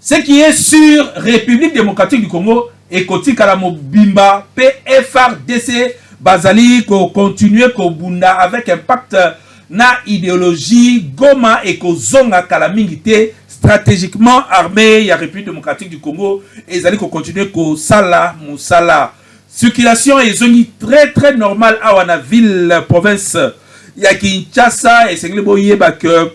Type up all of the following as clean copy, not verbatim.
Ce qui est sur République démocratique du Congo ekotikala mobimba mpe FARDC bazali kocontinue kobunda avec impact na idéologie. Goma ekozonga kala mingi te. Stratégiquement, armée ya République démocratique du Congo ezali kocontinue kosala mosala. Circulation ezongi très très normal awa na ville province ya Kinshasa. Esengeli boyeba ke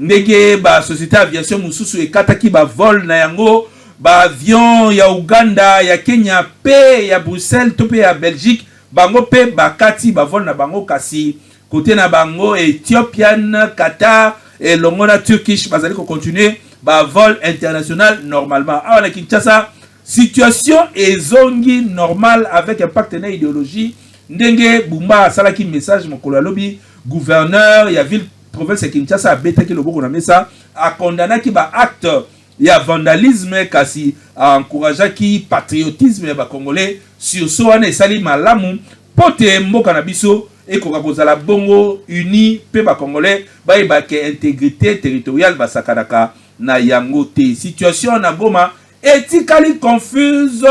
ndenge basociété aviation mosusu ekataki bavol na yango, baavion ya Uganda, ya Kenya mpe ya Bruxelles to mpe ya Belgique, bango mpe bakati bavol na bango. Kasi kote na bango, Ethiopian, Qatar elongo na Turkish bazali kocontinue bavol international normalement. Awa na Kinshasa, situation ezongi normal avec impact na idéologie. Ndenge Bumba asalaki message mokolo alobi, gouverneur ya ville province ya Kinshasa abetaki loboko na mesa, akondanaki baacte ya vandalisme, kasi aencourageaki patriotisme ya bacongolais. Sursaut wana esali malamu mpo te mboka na biso ekoka kozala bongo uni mpe bacongolais bayeba ke intégrité territoriale basakanaka na yango te. Situation na Goma etikali confuse.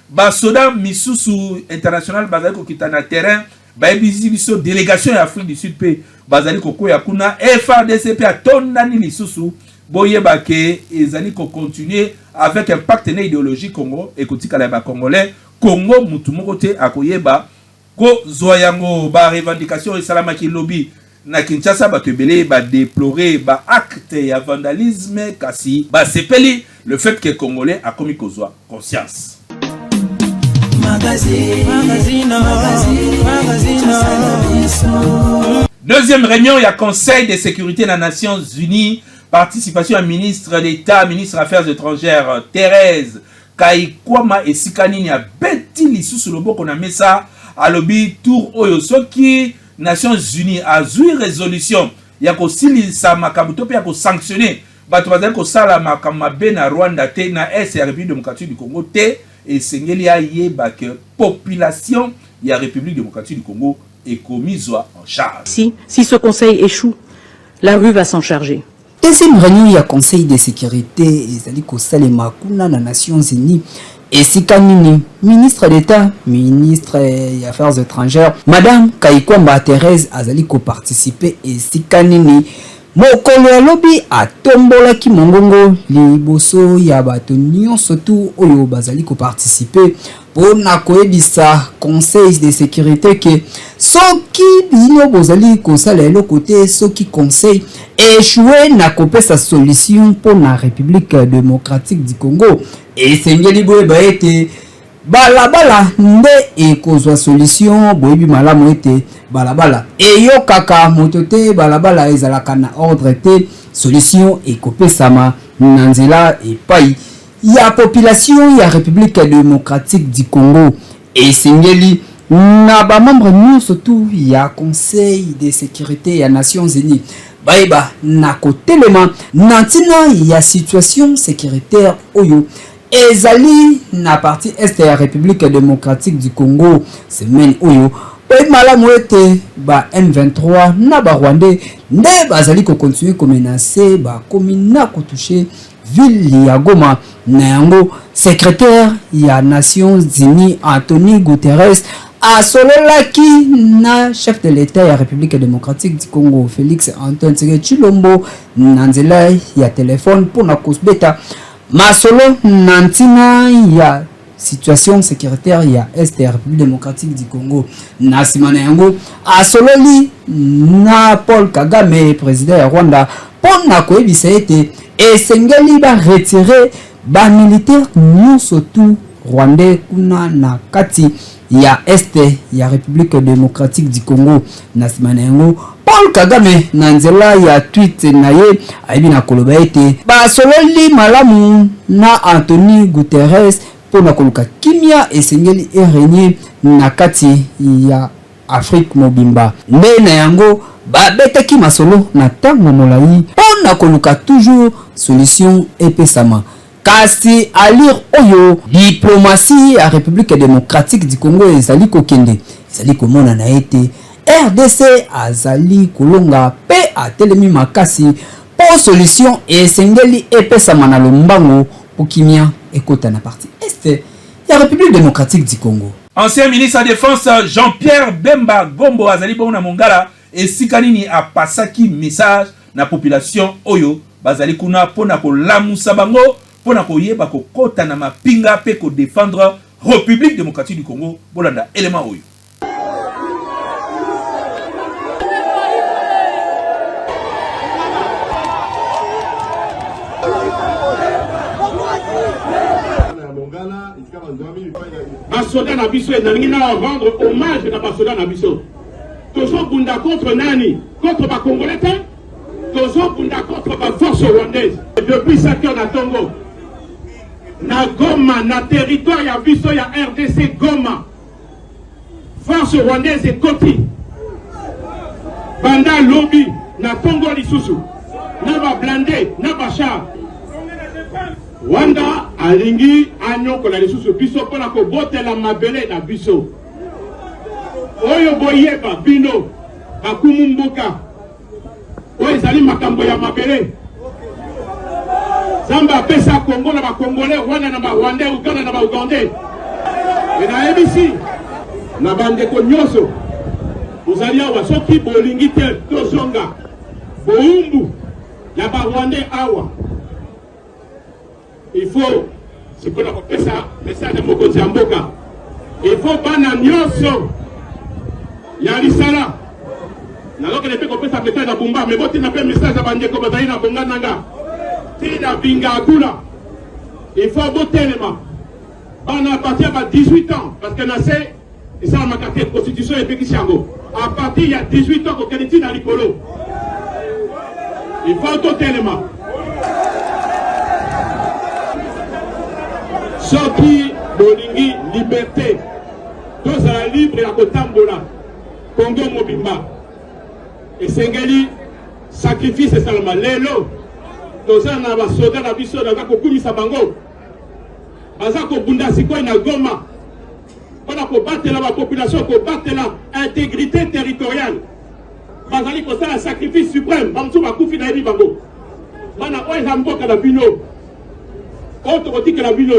Basoda misusu international bazali kokita na terrain, bayebisi biso délégation ya Afrique du Sud mpe bazali kokwea kuna. FARDC mpe atondani lisusu. Boyeba ke ezali kocontinue avec impact na idéologie. Congo ekotikala ya bacongolais. Congo, mutu moko te akoyeba kozwa yango. Barevendication esalamaki lobi na Kinshasa, bato ebele badeplore baacte ya vandalisme, kasi basepeli le fait que congolais akomi kozwa conscience. Magazine, magazine, magazine. Deuxième réunion ya Conseil de sécurité des Nations Unies, participation ya ministre d'État, ministre Affaires étrangères Thérèse Kaikwama. Esika nini abeti lisusu loboko na mesa, alobi tour oyo, soki Nations Unies azwi résolution ya kosilisa makambo to mpe ya kosanctionne bato bazali kosala makambo mabe na Rwanda te, na est ya République démocratique du Congo te, esengeli ayeba ke population ya République démocratique du Congo ekomizwa en charge. Si ce conseil échoue, la rue va s'en charger. Deuxième réunion ya Conseil de sécurité ezali kosalema kuna na Nations Unies. Esika nini ministre d'État, ministre ya Affaires étrangères, madame Kaikwamba Thérèse azali koparticipe. Esika nini mokolo ya lobi atombolaki mongongo liboso ya bato nyonso tu oyo bazali koparticipe mpona koyebisa Conseil de sécurité ke soki bino bozali kosala eloko te, soki conseil échoué na kopesa solution mpona République démocratique du Congo, esengeli boyeba ete balabala nde ekozwa solution. Boyebi malamu ete balabala eyokaka moto te, balabala ezalaka na ordre te. Solution ekopesama na nzela epai ya population ya République démocratique du Congo. Esengeli na bamembre nyonso tu ya Conseil de sécurité ya Nations Unies bayeba na kotelema na ntina ya situation sécuritaire oyo ezali na partie est ya République démocratique du Congo. Semaine oyo, oyebi malamu ete ba M23 na barwandais nde bazali kocontinue komenace, bakomi na kotouche ville ya Goma. Na yango, secrétaire ya Nations Unies Anthony Guterres asololaki na chef de l'État ya République démocratique du Congo, Félix Antoine Tshisekedi Tshilombo, na nzela ya telefone mpona kobeta masolo na ntina ya situation sécuritaire ya est ya République démocratique du Congo. Na nsima na yango, asololi na Paul Kagame, président ya Rwanda, mpo na koyebisa ete esengeli baretire bamilitaire nyonso tu rwandais kuna na kati ya est ya République démocratique du Congo. Na nsima na yango, Paul Kagame, na nzela ya tweet na ye, ayebi na koloba ete basololi malamu na Anthony Guterres mpona koluka kimia esengeli erenie na kati ya Afrique mobimba. Nde na yango babetaki masolo na ntango molai mpo na koluka toujours solution epesama. Kasi allure oyo diplomatie ya République démocratique du Congo ezali kokende, ezali komonana ete RDC azali kolonga mpe atelemi makasi mpo solution esengeli epesama na lombango. mpo kimia ekota na partie est ya République démocratique du Congo. Ancien ministre ya Defense Jean-Pierre Bemba Gombo azali bongo na Mongala esika nini apasaki message na population oyo bazali kuna mpo na kolamusa bango mpo na koyeba kokota na mapinga mpe kodefendre République démocratique du Congo. Bolanda element oyo. Basoda na biso, nalingi na rendre hommage na basoda na biso. Tozobunda contre nani? Contre Bacongolais te, tozobunda contre baforce rwandaise. Depuis 5 heures na ntongo, na Goma, na territoire ya biso ya RDC, Goma, force rwandaise ekoti banda lobi na ntongo lisusu na bablindés na bachars. Rwanda alingi anyokola lisusu biso mpona kobotela mabele na biso oyo. Boyeba bino bakumu mboka, oyo ezali makambo ya mabele. Nzambe apesa Kongo na Bakongolais, Rwanda na Barwandais, Uganda na Baugandais. E nayebisi na bandeko nyonso bozali awa, soki bolingi te tozonga bowumbu ya Barwandais awa, il faut sikoyo kopesa message ya mokonzi ya mboka. Il faut bana nyonso ya Lisala, nazokende mpe kopesa message ya Bumba, me botinda mpe message ya bandeko bazali na bonga nanga tina Binga kuna. Il faut botelema bana à partir ya ba 18 ans, parce que na se esalamaka te, constitution epekisi yango. À partir ya 18 ans kokende ntina likolo, il faut totelema. Soki bolingi liberté, tozala libre ya kotambola Kongo mobimba, esengeli sacrifice esalama. Lelo toza na basoda na biso, naza kokumisa bango, baza kobunda sikoyo na Goma mpona kobatela bapopulation, kobatela intégrité territoriale. Bazali kosala sacrifice suprême, bamosusu bakufi, nayebi bango. Bana, oyo eza mboka na bino oyo tokotikela bino.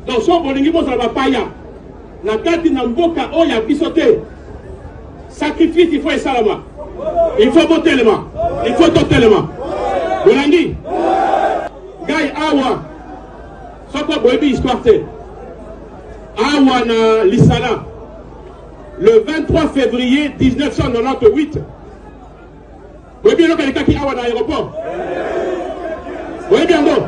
Donc so bolingi bozala bapaya na kati na mboka oyo ya biso te, sacrifice il faut esalama, il faut botelema, il faut totelema. Bolandi ngai awa, soko boyebi histoire te, awa na Lisala, le 23 février 1998, boyebi eloko elekaki awa na aéroport? Boyebi yango?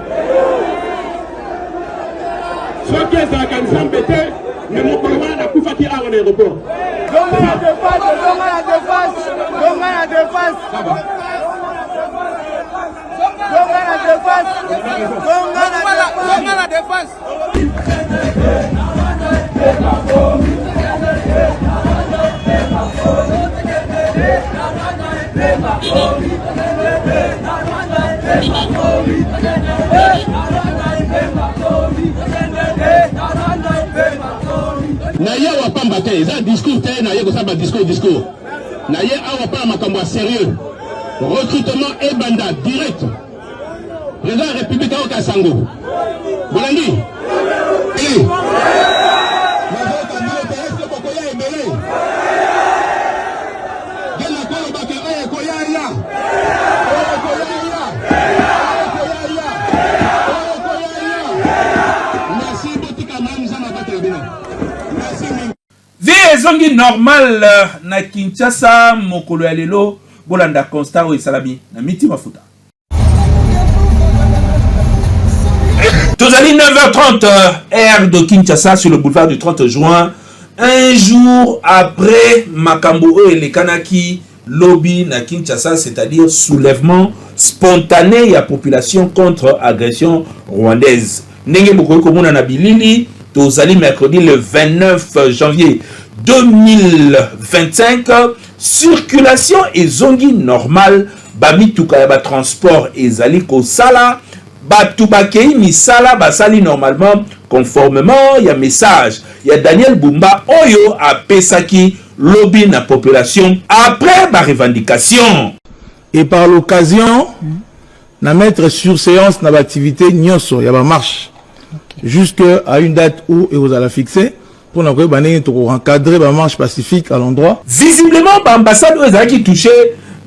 Soki ezalaka Nzambe te, me mokolo wana nakufaki awa na aéroport. Zonga na défense, zonga na défense, zonga na défense. Zonga na défense, zonga na défense. Zonga na défense. Na ye awa pamba te, eza discours te. Na ye kosala badiscours discours, na ye awa mpona makambo ya sérieux. Recrutement ebanda direct, président ya République aoka sango. Bolandi, nazoyoka bino te. Eske bokoya ebele? Nde nakolobaka oyo ekoya ya, oyo ekoya ya, oyo ekoya ya, oyo ekoya ya. Merci, botika malamu, Nzambe abatela bino. Merci mingi. Vie ezongi normal na Kinshasa mokolo ya lelo. Bolanda constat oyo esalami na Miti Mafuta. Tozali 9h30 heure de Kinshasa, sur le boulevard du 30 juin, un jour après makambo oyo elekanaki lobi na Kinshasa, c'est-à-dire soulèvement spontané ya population contre agression rwandaise. Ndenge bokoki komona na bilili, tozali mercredi le 29 janvier 2025. Circulation ezongi normal, bamituka ya batransport ezali kosala, bato bakei misala basali normalement, conformément ya message ya Daniel Bumba oyo apesaki lobi na population après barevendication. Et par l'occasion, Na mettre surséance na ba activités nionso ya ba marches jusque à une date où ekozala fixe pona koyeba ndenge toko encadrer ba marches pacifiques à l'endroit. Visiblement ba ambassades oyo ezalaki touche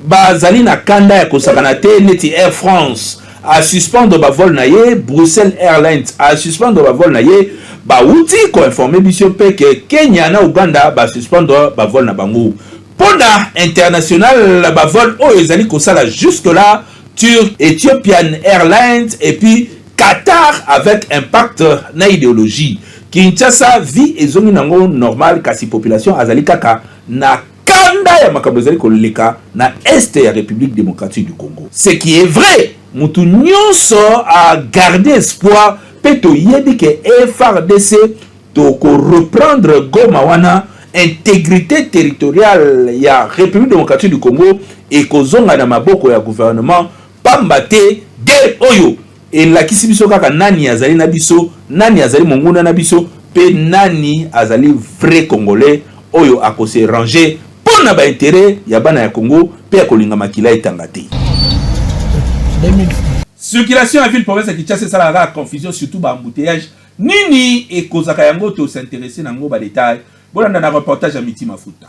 bazali na kanda ya kosakana te neti Air France a suspendre ba vol na ye, Brussels Airlines a suspendre ba vol na ye, bawuti ko informer biso mpe ke Kenya na Ouganda ba suspendre ba vol na bango. Pona international ba vol oyo ezali kosala jusque là Turc, Ethiopian Airlines et puis Qatar avec impact na ideologie. Kinshasa vie ezongi nango normal kasi population azali kaka na kanda ya makambo ezali koleka na est ya Republique democratique du Congo. Ce qui est vrai, mutu nyonso a garder espoir pe toyebi ke FARDC Toko reprendre Goma wana integrite territoriale ya Republique democratique du Congo ekozonga na maboko ya gouvernement pamba te guerre oyo elakisi biso kaka nani azali na biso, nani azali monguna na biso pe nani azali vrai congolais oyo ako se ranger mpo na ba interet ya bana ya Congo pe akolinga makila etanga te. Circulation ya ville province ya Kinshasa esalaka kaka confusion surtout ba embouteillages Nini ekozaka yango to s'interesser na ngo ba detail bolanda na reportage ya Miti Mafuta.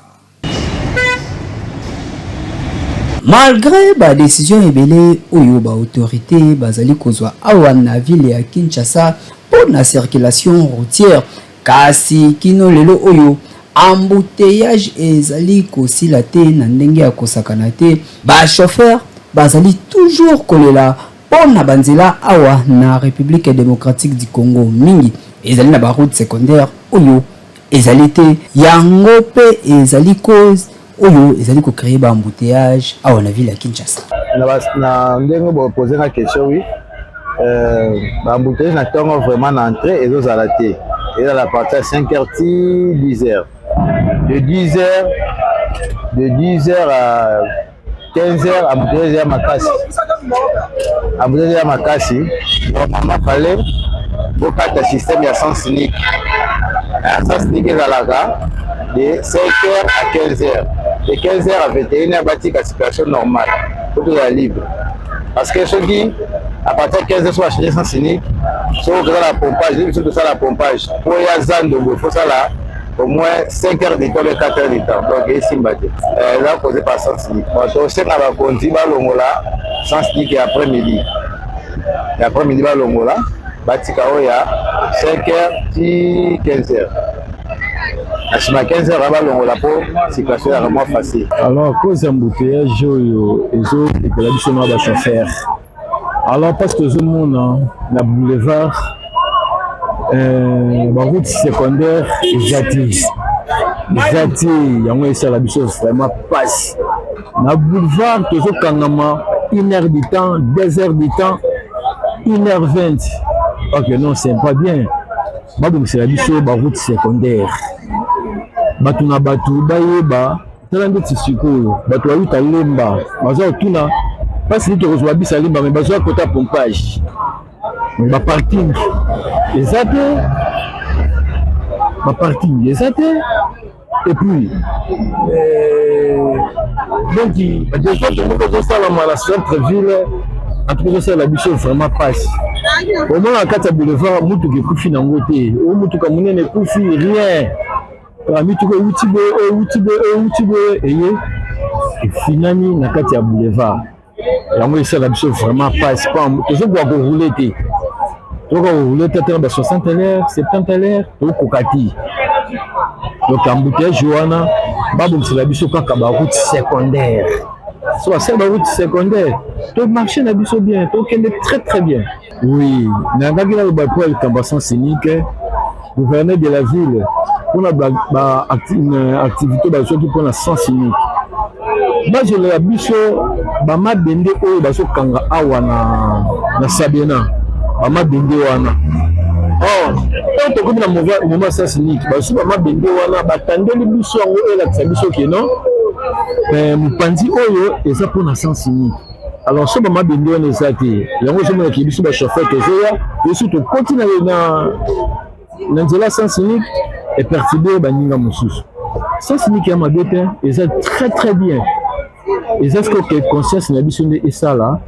Malgre ba decisions ebele oyo ba autorites bazali kozwa awa na ville ya Kinshasa mpo na circulation routière, kasi kino lelo oyo embouteillage ezali kosila te na ndenge ya kosakana te. Ba chauffeurs bazali toujours kolela Mpo na ba nzela awa na Republique democratique du Congo mingi ezali na ba routes secondaires oyo ezali te, yango mpe ezali cause oyo ezali ko creer ba embouteillages awa na ville ya Kinshasa. Na ndenge bo poser nga question oui, ba embouteillages na tongo vraiment na entrée ezo zala te, ezala à partir ya 5 heures ti 10 heures, de 10 heures de 10 heures à 15 heures embouteillage ya makasi, embouteillage ya makasi. Normalement fallait bokata système ya sens unique. Sens unique ezalaka de 5 heures à 15 heures, de 15 heures à 21 heures batika situation normale po tozala libre, parce que soki à partir ya 15 heures so bachange sens unique, soki okozala pompage, biso tosala pompage po ya zando boye fosala au moins 5 heures de temps ou 4 heures de temps, donc esimba te. Eza causé par sens unique. Bon, tosenga bakonzi balongola sens unique ya après midi, ya après midi balongola, batika oyo ya 5 heures ti 15 heures. Na nsima 15 heures balongola mpo circulation ezalaka mwa facile. Alors cause ya embouteillage oyo ezolekela biso na bachauffeur, alors parce que tozomona na boulevard baroute secondaire eza te, eza te, yango esala biso vraiment mpasi. Na boulevard tozokangama 1 heure du temps, 2 heures du temps, 1 heure 20. Ok, non, c'est pas bien. Babongisela biso baroute secondaire, bato na bato bayeba. Tala ndeti sikoyo bato bawuta Lemba baza kotuna mpasi nini tokozwa bisa Lemba, me bazwa kota pompage, ba parking eza te, ba parking eza te. Et puis donc badesordre moko ezosalama na centre ville, en tout cas ezosalela biso vraiment mpasi. Omona na kati ya boulevard motuka ekufi nango te, o motuka monene ekufi rien, mituka ewuti boye, ewuti boye, ewuti boye, eye efinani na kati ya boulevard. Yango esala biso vraiment mpasi, tozokoka koroule te, tokoka koroule te ata na ba 60 à l'heure, 70 à l'heure tokoka te. Donc embouteillage wana babongisela biso kaka ba route secondaire, so basala ba route secondaire to marché na biso bien, tokende très très bien. Oui, nayangaki naloba mpo ya likambo ya sens unique. Gouverneur de la ville mpona ba activité bazwaki mpona sens unique, bazolela biso bamabende oyo bazokanga awa na Sabena, bamabende wana. Or oyo tokomi na moment sens unique, bazwi bamabende wana batandeli biso yango, elakisa biso ke non, mopanzi oyo eza mpona sens unique. Alors so bamabende wana eza te, yango ozomonaki biso bachauffeur tozoya tosi tokoti na nzela sens unique eperturbe baninga mosusu. Sens unique ya mabe te, eza très très bien, eza sikoyo ke conscience na biso nde esala.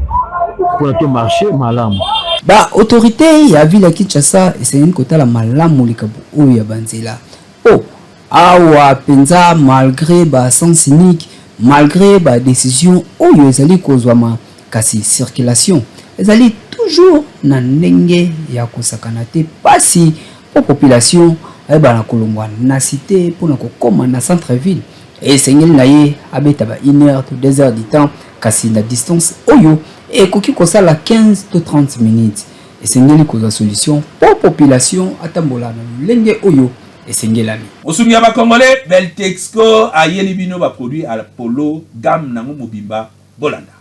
mpona to marche malamu. Ba autorites ya ville ya Kinshasa esengeli kotala malamu likambo oyo ya ba nzela po awa penza malgre ba sens unique, malgre ba decisions oyo ezali kozwama kasi circulation ezali toujours na ndenge ya kosakana te pasi po population ayebana kolongwa na cite pona kokoma na centre ville esengeli na ye abeta ba une heure to deux heures du temps kasi na distance oyo ekoki kosala 15 to 30 minutes esengeli kozwa solution po population atambola na lolenge oyo esengelami. Mosungi ya ba congolais Beltexco ayeli bino ba produits Apollo gamme nango mobimba bolanda.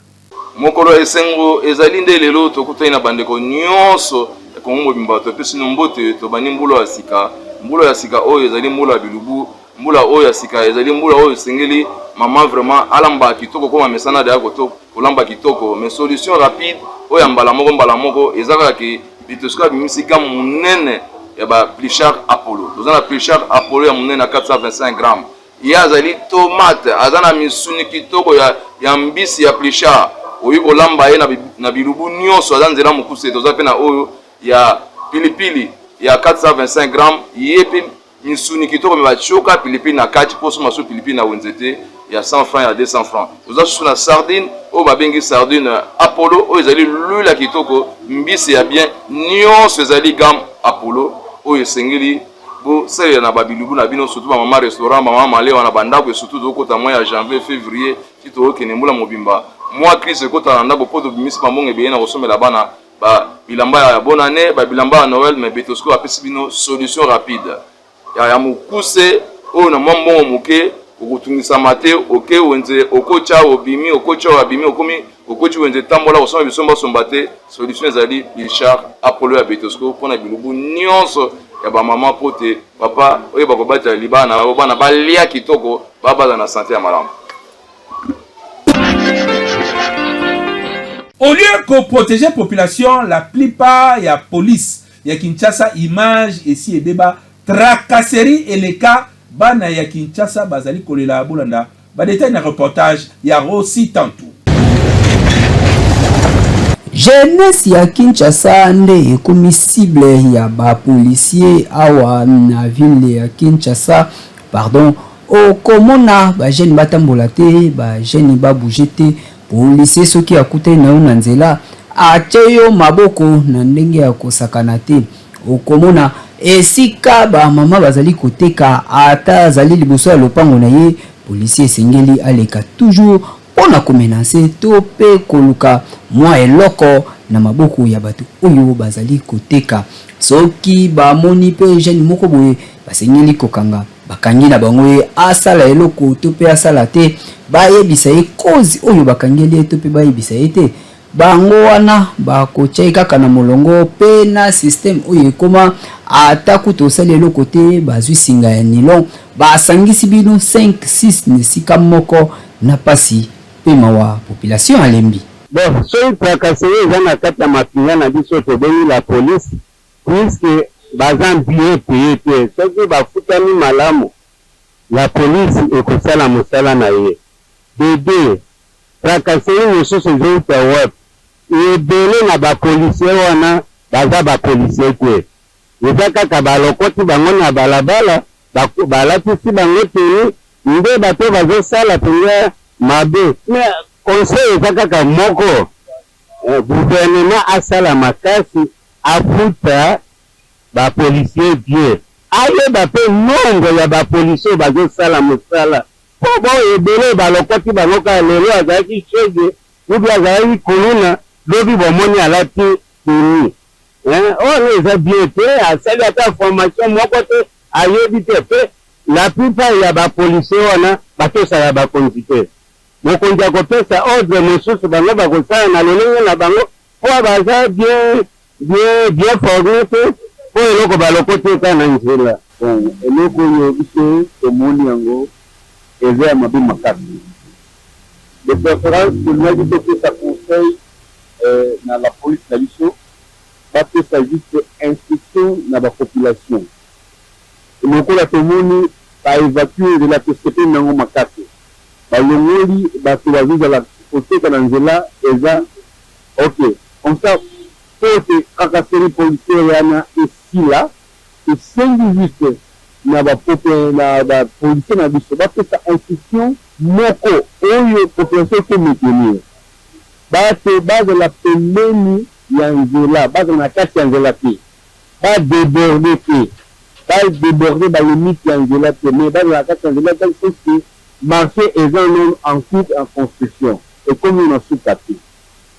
Mokolo ya esengo ezali nde lelo, tokutani na bandeko nyonso ya Kongo mobimba, topesi bino mbote, tobandi mbula ya sika. Mbula ya sika oyo ezali mbula ya bilubu, mbula oyo ya sika ezali mbula oyo esengeli mama vraiment alamba kitoko koma mesana deya koto kolamba kitoko, mais solution rapide oyo ya mbala moko mbala moko eza kaka ke Bitosco abimisi gamme monene ya ba Plichard Apollo. Toza na Plichard Apollo ya monene ya 425 grammes. Ye azali tomate, aza na misuni kitoko ya, ya mbisi ya plichard. Oyi kolamba ye na, na bilubu nyonso, aza nzela mokuse. Toza pe na oyo ya pilipili ya 425 grammes, ye pe misuni kitoko me batioka pilipili na kati po osomba su pilipili na wenze te ya 100 francs ya 200 francs. Toza susu na sardine oyo babengi sardine Apollo, oyo ezali l'huile ya kitoko, mbisi ya bien, nyonso ezali gamme Apollo oyo esengeli Bo salela na ba bilubu na bino surtout ba mama restaurant, ba mama malewa na ba ndako et surtout tozo kota mois ya janvier, fevrier ti tozo kende mbula mobimba mua crise ekota na ndako po tobimisi ba mbongo ebele na kosombela bana ba bilamba ya bonne annee, ba bilamba ya Noël mais Betosco apesi bino solution rapide ya mukuse oyo na mua mbongo muke okotungisama te oke wenze okotia obimi okotia abimi okomi okoti wenze tambola kosomba bisomba somba te solution ezali Bilchard Apollo ya Betosco mpona bilubu nyonso ya ba mama mpo te papa oyeba kobatela libala na yo bana balia kitoko babaza na sante ya malamu. Au lieu ko proteger population la plupart ya police ya Kinshasa image esi ebeba tracasserie eleka bana ya Kinshasa bazali kolela bolanda Ba details na reportage ya Rossy Tantu. Jeunesse ya Kinshasa nde ekomi cible ya ba policiers awa na ville ya Kinshasa pardon okomona ba jeunes batambola te ba jeunes ba bouger te policier soki akutani na yo na nzela atie yo maboko na ndenge ya kosakana te Okomona esika ba mama bazali koteka ata azali liboso ya lopango na ye, policier esengeli aleka toujours mpo na ko menacer to mpe koluka mwa eloko na maboko ya bato oyo bazali koteka. Soki bamoni mpe jeune moko boye basengeli kokanga, bakangi na bango ye asala eloko to mpe asala te, bayebisa ye cause oyo bakangeli ye to mpe bayebisa ye te. Bango wana bakotia ye kaka na molongo pe na système oyo ekoma ata kutu osali eloko te bazui singa ya nylon basangisi bino 5 6 na esika moko na pasi pe mawa population alembi. Bon soki tracasserie eza na kati ya mapinga na biso tobengi la police puisque baza bien paye te soki bafutami malamu la police ekosala mosala na ye de deux Tracasserie mosusu ezowuta wapi? Ebele na ba policiers wana baza ba policiers te. Eza kaka balokoti bango na balabala, balatisi bango tenue nde bato bazosala penza mabe. Mais conseil eza kaka moko, gouvernement asala makasi afuta ba policiers bien, ayeba pe nombre ya ba policiers oyo bazosala mosala Po ba oyo ebele balokoti bango kaka lelo azalaki chegue ou bien azalaki kuluna lobi bomoni alati tenue hein wana eza bien te asali ata formation moko te ayebi te pe la plupart ya ba policiers wana batosaka bakonzi te mokonzi akopesa ordre mosusu bango bakosala na lolenge na bango po baza bien bien bien forme te po eloko balokoti ye kaka na nzela. Bon eloko oyo biso tomoni yango eza ya mabe makasi de preference tolingaki topesa conseil na la police na biso bapesa juste instruction na ba population lokola tomoni ba evacue nzela tosepeli na yango makasi balongoli bato bazozala koteka na nzela eza. Ok comme ça po ete tracasserie policière wana esila esengi juste na ba na ba policiers na biso bapesa instruction moko oyo population eko maintenir bato bazala pembeni ya nzela bazala na kati ya nzela te ba deborder te ba deborder ba limite ya nzela te mais bazala na kati ya nzela te parce que marche eza nanu en cours en construction ekomi na suka te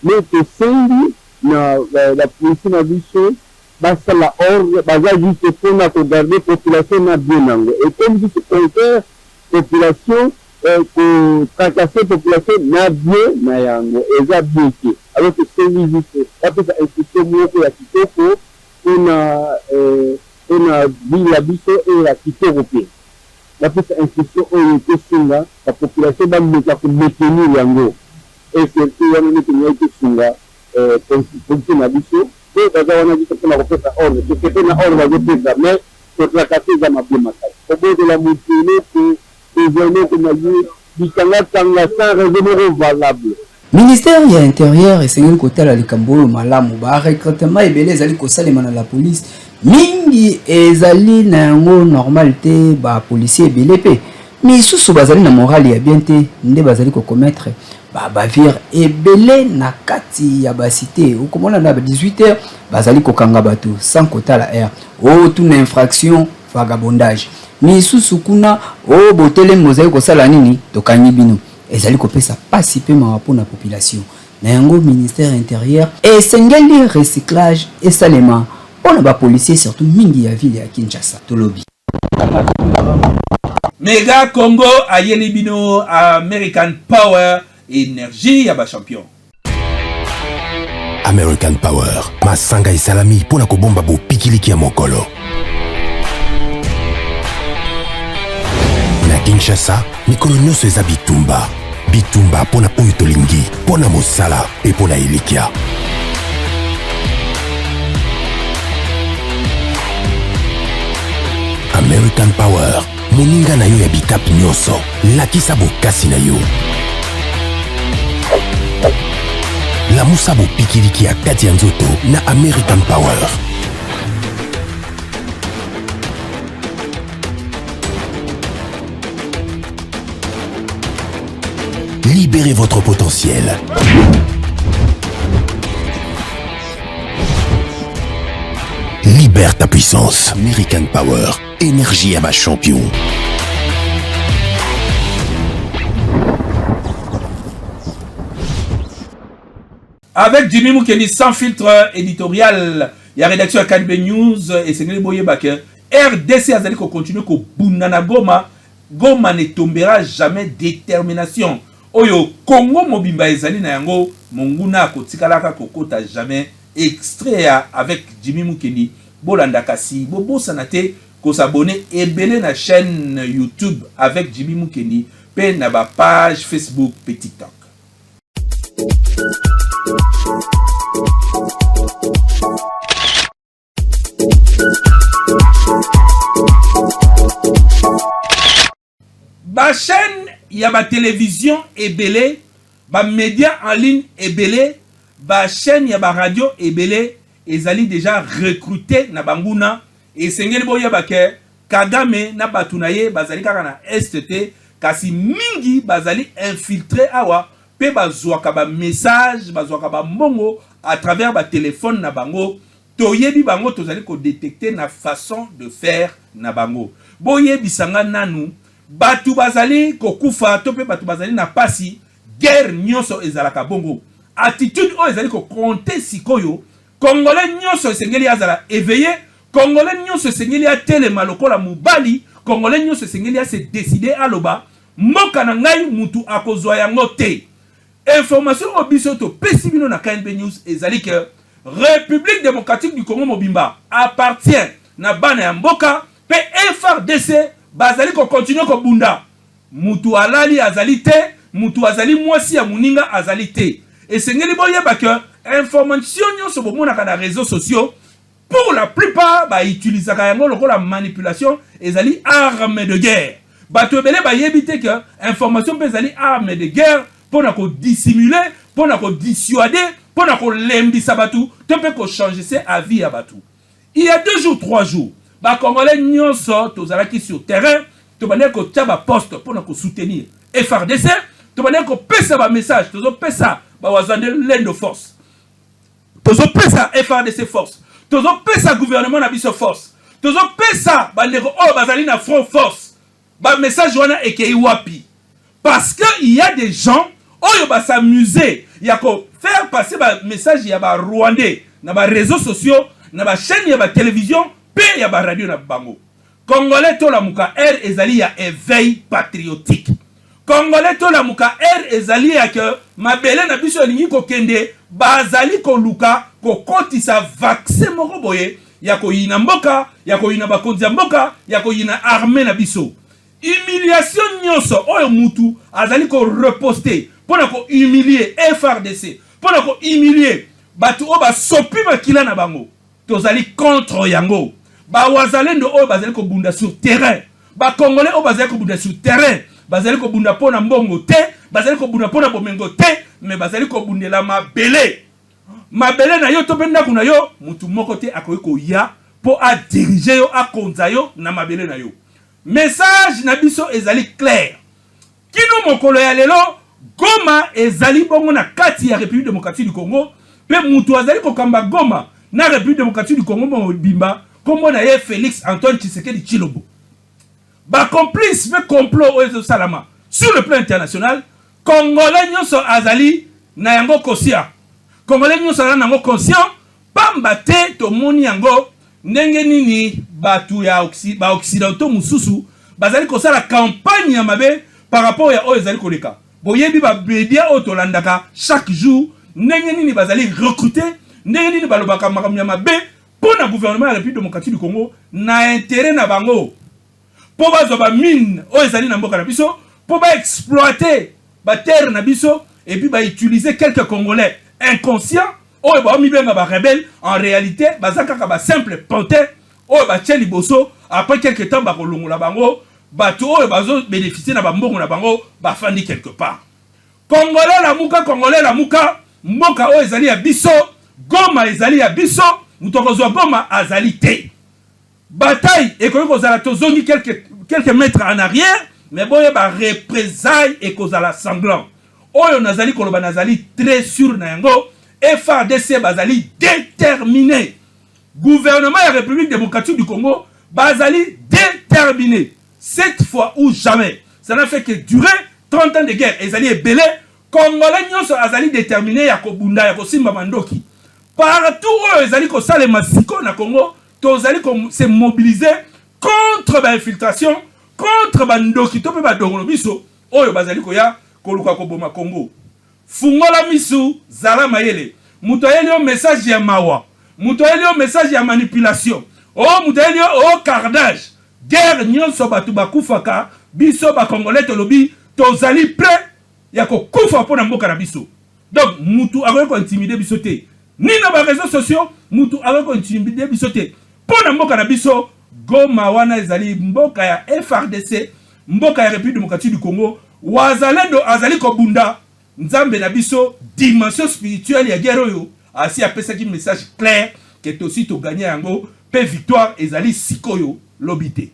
mais tosengi na ba policiers na biso basala ordre baza juste pona ko garder population na bien nango ekomi juste contraire population ko tracasser population na bien na yango eza bien te alors tosengi juste bapesa instruction moko ya kitoko pona pona ville na biso ezala kitoko pe bapesa instruction oyo ekosunga ba population bameka ko maintenir yango et surtout wana nde tolingaki tosunga policier na biso po baza wana juste pona kopesa ordre tosepeli na ordre bazopesa mais ko tracasser eza mabe makasi kobotola mutu eloko kozwa eloko na ye bikanga kanga sans raison moko valable. Ministère ya interieur esengeli kotala likambo oyo malamu. Ba recrutement ebele ezali kosalema na la police mingi ezali na yango normal te. Ba policiers ebele pe misusu bazali na morale ya bien te nde bazali ko commettre ba bavure ebele na kati ya ba cite. Okomona na ba 18 heures bazali kokanga bato sans kotala heure. Oh, tuna infraction vagabondage misusu kuna oh, botelemi bozali kosala nini, tokangi bino. Ezali kopesa pasi pe mawa pona population. Na yango ministère interieur esengeli recyclage esalema pona ba policiers surtout mingi ya ville ya Kinshasa. Tolobi. Mega Congo ayeli bino American Power, energie ya ba champion. American Power, masanga esalami mpo na kobomba bopikiliki ya mokolo. Na Kinshasa, mikolo nyonso eza bitumba. Bitumba mpo na oyo tolingi, mpo na mosala mpe mpo na elikya. American Power, moninga na yo ya bitape nyonso, lakisa bokasi na yo. Lamusa bopikiliki ya kati ya nzoto na American Power. Libérez votre potentiel. Libère ta puissance. American Power. Énergie à ma champion. Avec Jimmy Mukendi sans filtre éditorial ya rédaction ya KNB News esengeli boyeba ke RDC azali ko continuer kobunda na Goma. Goma ne tombera jamais. Détermination oyo Congo mobimba ezali na yango, monguna akotikalaka kokota jamais. Extrait ya avec Jimmy Mukendi, bolanda kasi bobosana te ko s'abonner ebele na chaîne YouTube avec Jimmy Mukendi pe na ba page Facebook pe TikTok. Ba chaîne ya ba television ebele, ba media en ligne ebele, ba chaîne ya ba radio ebele ezali dejà recruter na banguna. Esengeli boyeba ke Kagame na batu na ye bazali kaka na Est te, kasi mingi bazali infiltre awa pe bazuaka ba messages, bazuaka ba mbongo à travers ba telephones na bango. Toyebi bango, tozali ko detecter na façon de faire na bango. Boyebisa nga nanu, batu bazali kokufa to pe batu bazali na pasi, guerre nionso ezalaka bongo? Attitude oyo ezali ko compter sikoyo, Congolais nionso esengeli azala eveille, Congolais nionso esengeli atelema lokola mobali, Congolais nionso esengeli a se decider aloba, mboka na ngai mutu akozua yango te. Information oyo biso topesi bino na KNB News ezali que Republique democratique du Congo mobimba appartient na bana ya mboka pe FARDC bazali ko continuer kobunda. Mutu alali azali te, mutu azali mwasi ya muninga azali te. Esengeli boyeba que information nionso bomonaka na reseaux sociaux pour la plupart ba utilisaka yango lokola manipulation, ezali arme de guerre. Batu ebele bayebi te que information pe ezali arme de guerre pona ko dissimuler, pona ko dissuader, mpo na kolembisa bato to mpe kochanger avis ya bato. Il y a 2 jours, 3 jours, bacongolais nyonso tozalaki sur terrain, tobandaki kotia baposte mpo na kosoutenir FARDC, tobandaki kopesa bamessage, tozopesa bawazalendo force, tozopesa FARDC force, tozopesa gouvernement na biso force, tozopesa bandeko oyo bazali na front force. Bamessage wana ekei wapi? Parce que il y a des gens oyo bas'amuse ya kofaire passer bamessage ya barwandais na baréseaux sociaux, na bachaîne ya batélévision mpe ya baradio na bango. Congolais, tolamuka, ère ezali ya éveil patriotique. Congolais, tolamuka, ère ezali ya ke mabele na biso elingi kokende. Bazali koluka kokotisa vaccin moko boye ya koyina mboka, ya koyina bakonzi ya mboka, ya koyina armée na biso. Humiliation nyonso oyo mutu azali koreposter mpo na kohumilie FARDC, mpo na kohumilie bato oyo basopi makila na bango, tozali contre yango. Bawazalendo oyo bazali kobunda sur terrain, bacongolais oyo bazali kobunda sur terrain, bazali kobunda mpo na mbongo te, bazali kobunda mpo na bomengo te, mais bazali kobundela mabele. Mabele na yo to mpe ndako na yo, mutu moko te akoki koya mpo adirige yo, akonza yo na mabele na yo. Message na biso ezali clair. Kino mokolo ya lelo, Goma ezali bongo na kati ya République démocratique du Congo, mpe mutu azali kokamba Goma na République démocratique du Congo mobimba, nkombo na ye Félix Antoine Tshisekedi Tshilombo. Bacomplice mpe complot oyo ezosalama sur le plan international, congolais nyonso azali na yango conscient, congolais nyonso azali na yango conscient, pamba te tomoni yango ndenge nini bato ya baoccidentaux mosusu bazali kosala campagne ya mabe par rapport ya oyo ezali koleka. Boyebi bamédia oyo tolandaka chaque jour, ndenge nini bazali recruter, ndenge nini balobaka makambo ya mabe mpo na gouvernement ya République démocratique du Congo, na intérêt na bango, mpo bazwa bamine oyo ezali na mboka na biso, mpo baexploite baterre na biso, et puis bautiliser quelques Congolais inconscients oyo baomibenga barebelle. En réalité, baza kaka basimple pantin oyo batie liboso. Après quelque temps, bakolongola bango. Bato oyo bazobénéficie na bambongo na bango bafandi quelque part. Congolais, lamuka! Congolais, lamuka! Mboka oyo ezali ya biso, Goma ezali ya biso, moto akozwa Goma azali te. Bataille ekoki kozala, tozongi quelques mètres en arrière, mais boyeba, représailles ekozala sanglant. Oyo nazali koloba, nazali très sûr na yango. FARDC bazali déterminé, gouvernement ya République démocratique du Congo bazali déterminé. Cette fois ou jamais. Ça n'a fait que durer 30 ans de guerre, ezali ebele. Congolais nyonso azali déterminé ya kobunda, ya kosimba mandoki. Partout oyo ezali kosalema sikoyo na Congo, tozali se mobiliser contre bainfiltration, contre bandoki to mpe badongolo biso oyo bazali koya koluka koboma Congo. Fungola misu, zala mayele. Moto ayeli yo message ya mawa, moto ayeli yo message ya manipulation, o moto ayeli yo o carnage, guerre nyonso bato bakufaka. Biso bacongolais tolobi tozali prêt ya kokufa mpo na mboka na biso. Donc mutu akoki kointimide biso te, ni na baréseaux sociaux, mutu akoki kointimide biso te mpo na mboka na biso. Goma wana ezali mboka ya FARDC, mboka ya République démocratique du Congo. Wazalendo azali kobunda. Nzambe na biso, dimension spirituelle ya guerre oyo, asi apesaki message clair ke tosi toganye yango, mpe victoire ezali sikoyo, lobi te.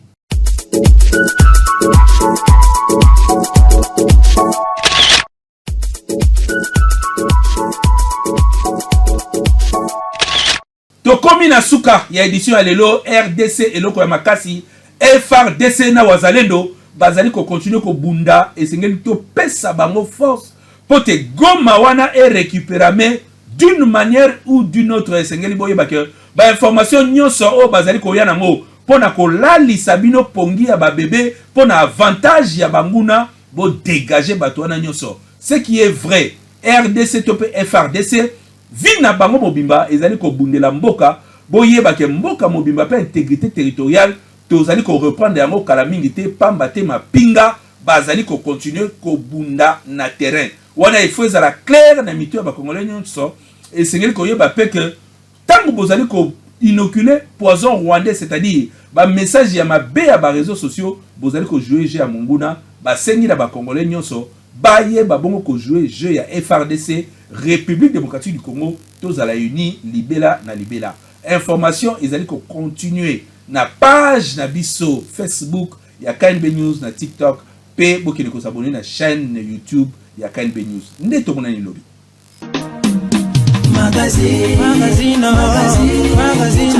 Tokomi na suka ya édition ya lelo. RDC eloko ya makasi, FARDC na wazalendo bazali kocontinue kobunda. Esengeli topesa bango force mpo te Goma wana erécupérame d'une manière ou d'une autre. Esengeli boyeba ke bainformation nyonso oyo bazali koya nango mpo na kolalisa bino pongi ya babebe mpo na avantage ya banguna, bodégage bato wana nyonso. Ce qui est vrai, RDC to mpe FARDC, vie na bango mobimba ezali kobundela mboka. Boyeba ke mboka mobimba mpe intégrité territoriale, tozali koreprendre yango kala mingi te, pamba te mapinga bazali kocontinue kobunda na terrain wana. Il faut ezala clair na mito ya bakongolais nyonso. Esengeli koyeba mpe ke ntango bozali koinoculer poison rwandais, c'est-à-dire bamessage ya mabe ya baréseaux sociaux, bozali kojouer jeu ya monguna. Basengi na bakongolais nyonso Bayeba bongo kojouer jeu ya FARDC, République démocratique du Congo tozala uni libela na libela. Information ezali kocontinue na page na biso Facebook ya KNB News, na TikTok, mpe bokende kos'abonner na chaîne YouTube ya KNB News. Nde tomonani lobi. Magazine, magazine, magazine.